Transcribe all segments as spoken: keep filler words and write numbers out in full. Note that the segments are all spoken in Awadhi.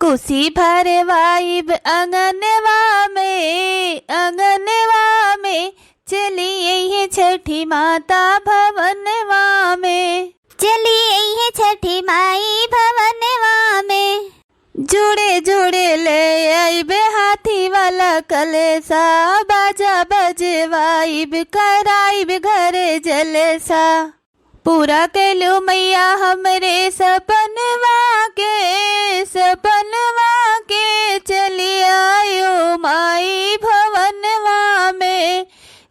कोसी भरवाइब अंगनवा में, अंगनवा में, चली अइहे छठी माता भवनवा में। चली अइहे छठी माई भवनवा में। जोड़े जोड़े ले आइबे हाथी वाला कलेसा, बाजा बजवाइब, कराइब घरे जलेसा। पूरा कैलू मैया हमरे सपनवा के, सपनवा के, चली आयो माई भवनवा में।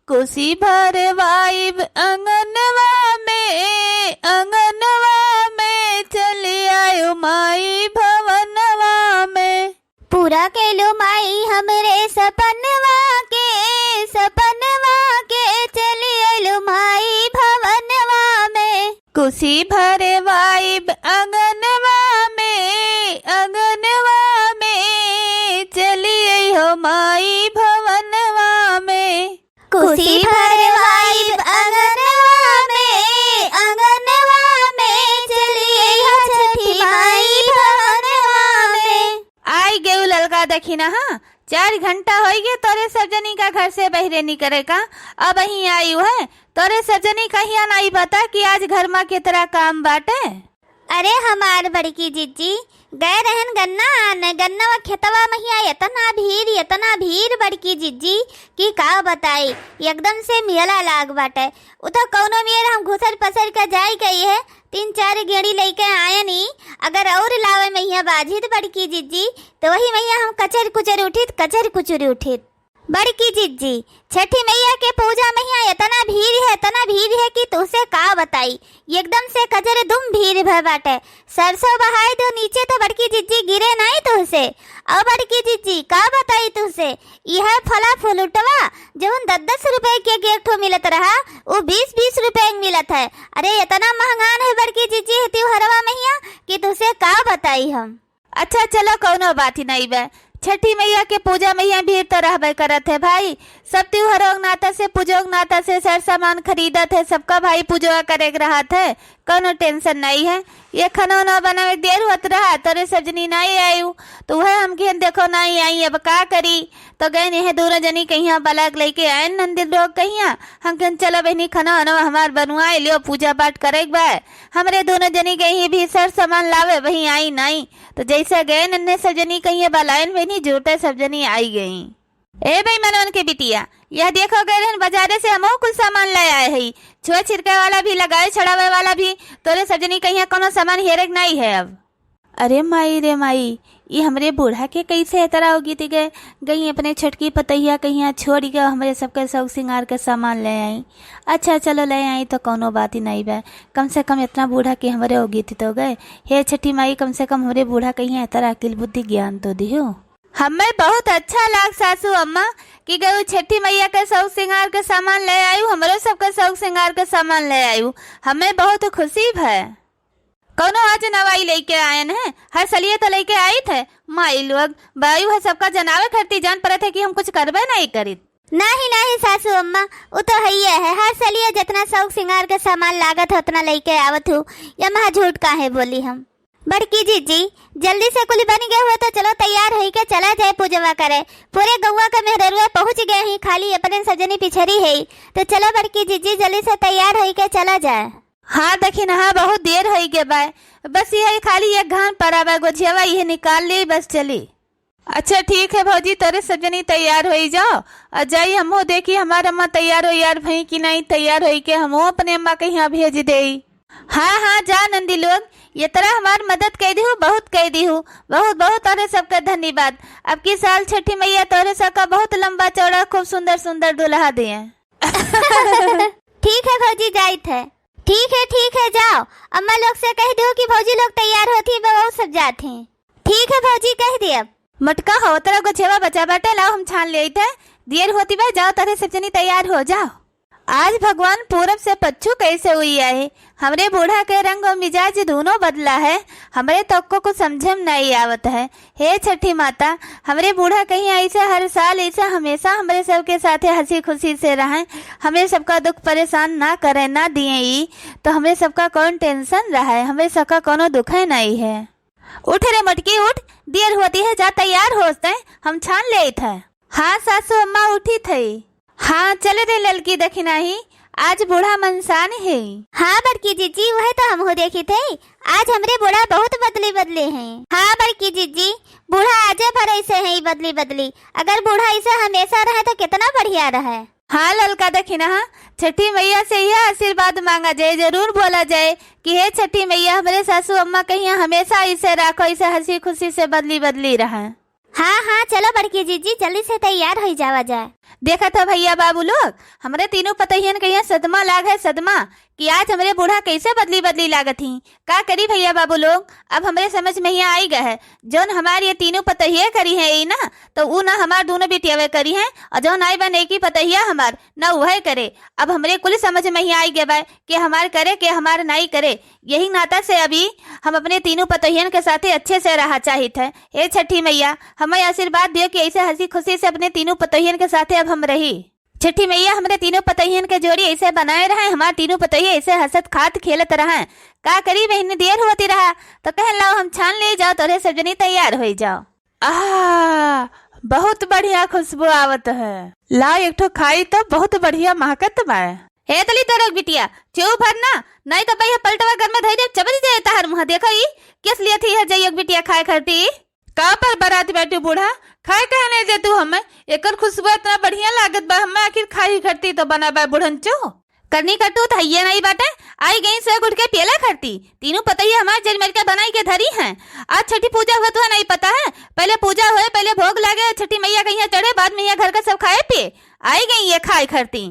कोसी भरवाइब अंगनवा में, अंगनवा में, चली आयो माई भवनवा में। पूरा कैलू माई हमरे सपनवा के, सपनवा के, चली अइलू माई भवनवा में। कोसी भरवाइब अंगनवा में, अंगनवा में, चली अइहो माई भवनवा में। कोसी भरवाइब अंगनवा में, अंगनवा में, चली अइहो छठी माई भवनवा में। आई गेउ ललका दखिनहा, चार घंटा होइ गे तोरे सब जनी का घर से बहिरे निकरे का, अबहीं आइउ है। तोरे सब जनी कहिया नाई बता कि आज घर मा केतरा काम बाटे। अरे हमार बड़की जिज्जी, गए रहन गन्ना आने, गन्ना वा खेतवा महिया एतना भीड़, एतना भीड़ बड़की जिज्जी कि का बताई, एकदम से मेला लाग बाटे। उ तो कौनो मेर हम घुसर पसर के जाई गई है, तीन चार गेड़ी लइके आयनी, अगर और लावे महिया बाझित बड़की जिज्जी, तो वही महिया हम कचर कुचर उठित, कचर कुचर उठित। बड़की जिज्जी, छठी मैया के पूजा महिया एतना भीड़ है, एतना भीड़ है कि तुहसे का बताई, एकदम से कचर दुम भीड़ भय बाटे। सरसों बहाई दो नीचे तो बड़की जिज्जी गिरे नाई तुहसे। और बड़की जिज्जी का बताई तुहसे, यह फला फुलुटवा जौन दस दस रुपए के एक ठो मिलत रहा, उ बीस बीस रुपए के मिलत है। अरे एतना महंगान है बड़की जिज्जी है त्योहरवा महिया कि तुहसे का बताई हम। अच्छा चलो कौनो बात ही नाई बा, छठी मैया के पूजा महिया भीड़ तो रहबे करत है भाई। सब त्योहरों के नाता से, पूजों के नाता से सर सामान खरीदत है, सबका भाई पूजवा करे के रहत है, कौनो tension नाई है। ये खाना उना बनावे के देर होत रहा, तोरे सब जनी नाई आयु, तो वह हम कहन देखो नाई आई, अब का करी। तो गए यह दोनों जनी कहिया बलाक लइके आए नंदी लोग कहिया, हम कहन चलो बहनी खाना उना हमार बनवाए लियो, पूजा पाठ करे के बा। हमरे दोनों जनी गई भी सर सामान लावे, वही आई नाई। तो जैसे गए नन्हे सब जनी कहिए बलायन बहनी जुरते सब जनी आई गई। ए भाई मनोन के बिटिया, यह देखो गए रहन बाजारे से हमहू कुल सामान ले आए हई, छुए छिड़के वाला भी, लगाए छड़ावे वाला भी। तोरे सब जनी कहिया कोनो सामान हेरे के नाई है अब। अरे माई रे माई, ई हमरे बूढ़ा के कैसे एतरा उगित गए, गई अपने छोटकी पतोहिया कहिया छोड़ के हमरे सबके शौक सिंगार के सामान ले आई। अच्छा चलो ले आई तो कौनो बात ही नाई बा, कम से कम एतना बूढ़ा के हमरे उगित तो गए। हे छठी माई, कम से कम हमरे बूढ़ा कहिया एतरा अकिल बुद्धि ज्ञान तो दिहो। हमें बहुत अच्छा लाग सासू अम्मा कि गऊ छठी मैया के शौक सिंगार के सामान ले आयु, हमरो सबके शौक सिंगार के सामान ले आयु। हमें बहुत खुशी भय। कौनो आज नवाई लइके आयन है, हर सलिए तो लइके आइत है। माई लोग, बायु है सबका जनावे खरती जान परत है कि हम कुछ करबे नाई करित। नाही, नाही सासू अम्मा, उ तो हइये है, हर सलिए जितना शौक सिंगार के सामान लागत है उतना लइके आवत हूँ, या महा झूठ काहे बोली हम। बड़की जिज्जी, जल्दी से कुल बन गए हुए तो चलो तैयार होई के चला जाए पूजवा करे। पूरे गौवा के मेहररुआ पहुँच गए ही, खाली अपने सजनी पिछरी है। तो चलो बड़की जिज्जी, जल्दी से तैयार होई के चला जाए। हाँ दखिनहा, बहुत देर होई गए बा, बस यही खाली एक घान पड़ा बा गोझियावा, यह निकाल ली, बस चली। अच्छा ठीक है भौजी, तोरे सब जनी तैयार होई जाओ और जाई, हमहू देखी हमार अम्मा तैयार हो यार भई कि नाई, तैयार होई के हमहू अपने अम्मा के यहाँ भेज देई। हाँ हाँ जा नंदी लोग, ये तरह हमार मदद कई दिहू, बहुत कई दिहू, बहुत बहुत तोरे सबका धन्यवाद। अब की साल छठी मैया तोरे सबका बहुत लंबा चौड़ा खूब सुंदर सुंदर दुल्हा दिए। ठीक है भौजी, जाइत है। ठीक है, ठीक है, जाओ, अम्मा लोग से कह दो कि भौजी लोग तैयार होती, बहू सब जात हैं। ठीक है भौजी, कह दिए। मटका हो, तेरा गोछेवा बचा बाटे, लाओ हम छान ले आइत है। देर होती बा, जाओ, तोरे सब जनी तैयार हो जाओ। आज भगवान पूरब से पच्छू कैसे हुई आए। हमरे बूढ़ा के रंग और मिजाज दोनों बदला है। हमरे तो को कुछ समझे में नहीं आवत है। हे छठी माता, हमरे बूढ़ा कहीं ऐसे हर साल ऐसे हमेशा हमरे सबके साथे हंसी खुशी से रहें, हमरे सबका दुख परेशान ना करें, ना दिए ई, तो हमरे सबका कौन tension रहे, हमरे सबका कोनो दुखे नहीं है। उठ रे मोटकी, उठ, देर होती है, जा तैयार होस तैं, हम छान लेइत है। हाँ सासू अम्मा, उठी थई। हाँ, चल रे ललकी दखिनाही, आज बूढ़ा मनसान है। हाँ बड़की जीजी, वह तो हमहू देखी थे, आज हमरे बूढ़ा बहुत बदली बदली हैं। हाँ बड़की जीजी, बूढ़ा आजे भर ऐसे हैं बदली बदली, अगर बूढ़ा ऐसे हमेशा रहे तो कितना बढ़िया रहे। हाँ ललका दखिनहा, छठी मैया से यह आशीर्वाद मांगा जाए, जरूर बोला जाए कि हे छठी मैया, हमरे सासू अम्मा कहिया हमेशा ऐसे राखो, ऐसे हंसी खुशी से बदली बदली रहे। हाँ, हाँ, चलो बड़की जीजी, जल्दी से तैयार होई जावा जाए। देखत हो भैया बाबू लोग, हमरे तीनों पतोहियन के यहाँ सदमा लाग है, सदमा, कि आज हमरे बूढ़ा कैसे बदली बदली लागत ही। का करी भैया बाबू लोग, अब हमरे समझ में यहाँ आई गए है, जौन हमार ये तीनों पतोहिये करी है ई ना, तो ऊ ना हमार दोनों बिटियावे करी है, और जौन आई बा नेकी पतोहिया हमार, ना उहे करे। अब हमरे कुल समझ में यहाँ आई गए बा कि हमार करे के हमार नाई करे। यही नाता से अभी हम अपने तीनों पतोहियन के साथे अच्छे से रहा चाहित है। हे छठी मैया, हमें आशीर्वाद दियो कि ऐसे हंसी खुशी से अपने तीनों पतोहियन के साथे अब हम रही। छठी मैया, हमरे तीनों पतोहियन के जोड़ी ऐसे बनाए रहे, हमार तीनों पतोहिया ऐसे हंसत खात खेलत रहे। का करी बहिनी, देर होती रहा, तो कहन लाओ हम छान ले जाओ, तोरे सब जनी तैयार होई जाओ। आह, बहुत बढ़िया खुशबू आवत है। ला एक ठो खाई तो, बहुत बढ़िया महकत बा। हे तली तोरे बिटिया, चुप हट ना, नहीं तो भैया पलटवा घर में धई दे, चबरी जाए तहार मुँह। देखो ई, किस लिए थी है जाइए बिटिया खाए खरती। का पर बरात बैठे बूढ़ा, खाए कहे नहीं दे तू हमें? एकर खुशबू इतना बढ़िया लागत बा, हमें आखिर खाई खरती तो बना बा बूढ़न चो। करनी करतूत हइये नहीं बाटे, आई गई से गुड़ के पियला खरती। तीनों पतोहिया हमार जर मिल के बनाई के धरी हैं। आज छठी पूजा हुआ तो है नहीं पता है, पहले पूजा होए, पहले भोग लागे, छठी मैया के यहाँ चढ़े, बाद में यहाँ घर का सब खाए पिए। आई गई ये खाए खरती।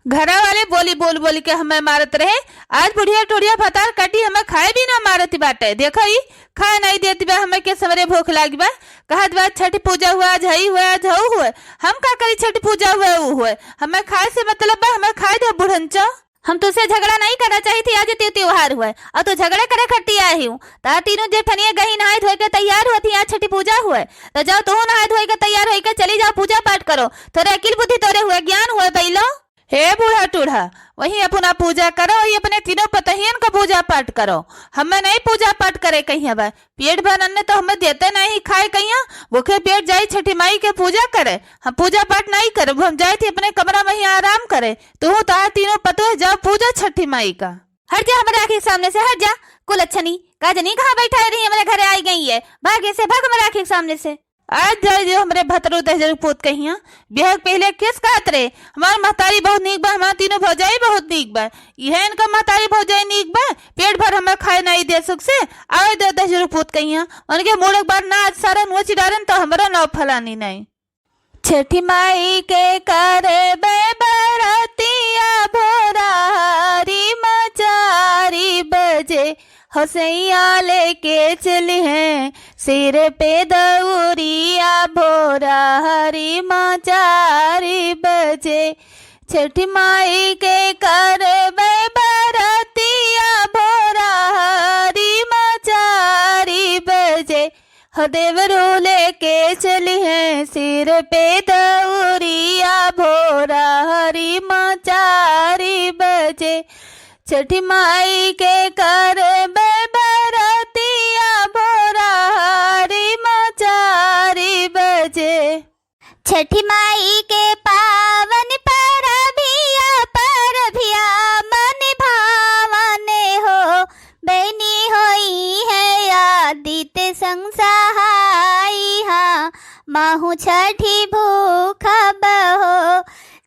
घरा वाले बोली बोल बोल के हमें मारत रहे, आज बुढ़िया टुढ़िया भतार काटी हमें खाए भी ना मारत बाटे। देखो ई, खाए नहीं देत बा हमें के, हमरे भूख लागी बा, कहत बा छठ पूजा हुआ, आज हई हुआ, आज हऊ हुआ। हम का करी, छठ पूजा हुआ, ऊ हुआ, हमें खाए से मतलब बा, हमें खाए दे बुढ़न चो। हम तुझसे झगड़ा नहीं करना चाही थी, आज त्यों त्योहार हुआ और तू झगड़े करे खरती आए हूँ। ता तीनों जेठनिया गई नहाए धोए के तैयार हुआ थी, आज छठी पूजा हुआ, तो जाओ तू नहाए धोए के तैयार होई के चली जाओ, पूजा पाठ करो, थोड़े अकिल बुद्धि तोरे हुए, ज्ञान हुए बैलो। हे बूढ़ा टूढ़ा, वही अपना पूजा करो, वही अपने तीनों पतोहियन का पूजा पाठ करो। हमें नहीं पूजा पाठ करे कहीं अब। पेट भर अन्न तो हमें देते नहीं खाए कहीं, भूखे पेट जाई छठी माई के पूजा करे। हम पूजा पाठ नहीं करब, हम जाए थी अपने कमरा में ही आराम करे। तू तोहार तीनों पतोह जाओ पूजा छठी माई का। हट जा हमारे आँखी के सामने से, हट जा। कुलच्छनी, का जनी कहाँ बैठा रही, हमारे घरे आई गई है, भागे से भाग हमारे आँखी के सामने से। आज जाए जो हमरे भतरू दहिजरू पूत कहिया, बियाह के पहले केस कहत रहे, हमार महतारी बहुत नीक बा, हमार तीनों भौजाई बहुत नीक बा। इहे इनका महतारी भौजाई नीक बा, पेट भर हमें खाए नहीं दे सुख से, आवे दे दहिजरू पूत कहिया। उनके मूड़ एक बार ना आज सारन वो चिडारन तो हमरो नाव फलानी नहीं। छठी माई के करबे बरतिया भोरा हरी माँ चारि बजे, हो सैया लेके चली हैं सिर पे दौरिया भोरा हरी माँ चारि बजे। छठी माई के करबे बरतिया भोरा हरी माँ चारि बजे, हो देवरू लेके चली हैं सिर पे दौरिया भोरा हरी माँ चारि बजे। छठी माई के करबे बरतिया भोरा हरी माँ चारि बजे। छठी माई के पावन परबिया, परबिया मन भावन हो, बहिनी होई है आदित्य संग सहाई, हाँ, महू छठी भूखब हो।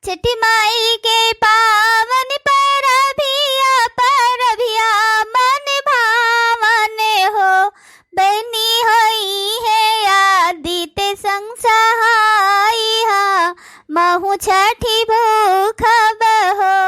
छठी माई के पावन परबिया, परबिया मन भावन हो, बहिनी होई है आदित्य संग सहाई, हाँ, महू छठी भूखब हो।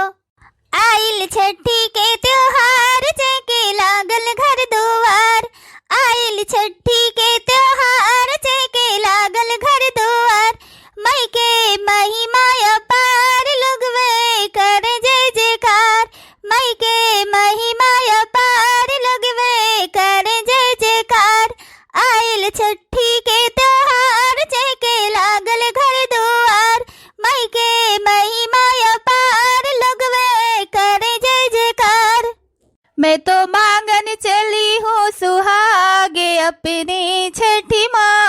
आइल छठी के त्योहार, जेके लागल घर दुआर। आइल छठी के त्योहार, जेके लागल घर दुआर। माई के महिमा अपार, लोगवे कर जय जयकार। माई के महिमा अपार, लोगवे कर जय जयकार। आइल छठी के त्योहार, जेके लागल घर दुआर। माई के महिमा अपार, लोगवे कर जय जयकार। मैं तो मांगन चली हूँ सुहागे, अपने छठी माँ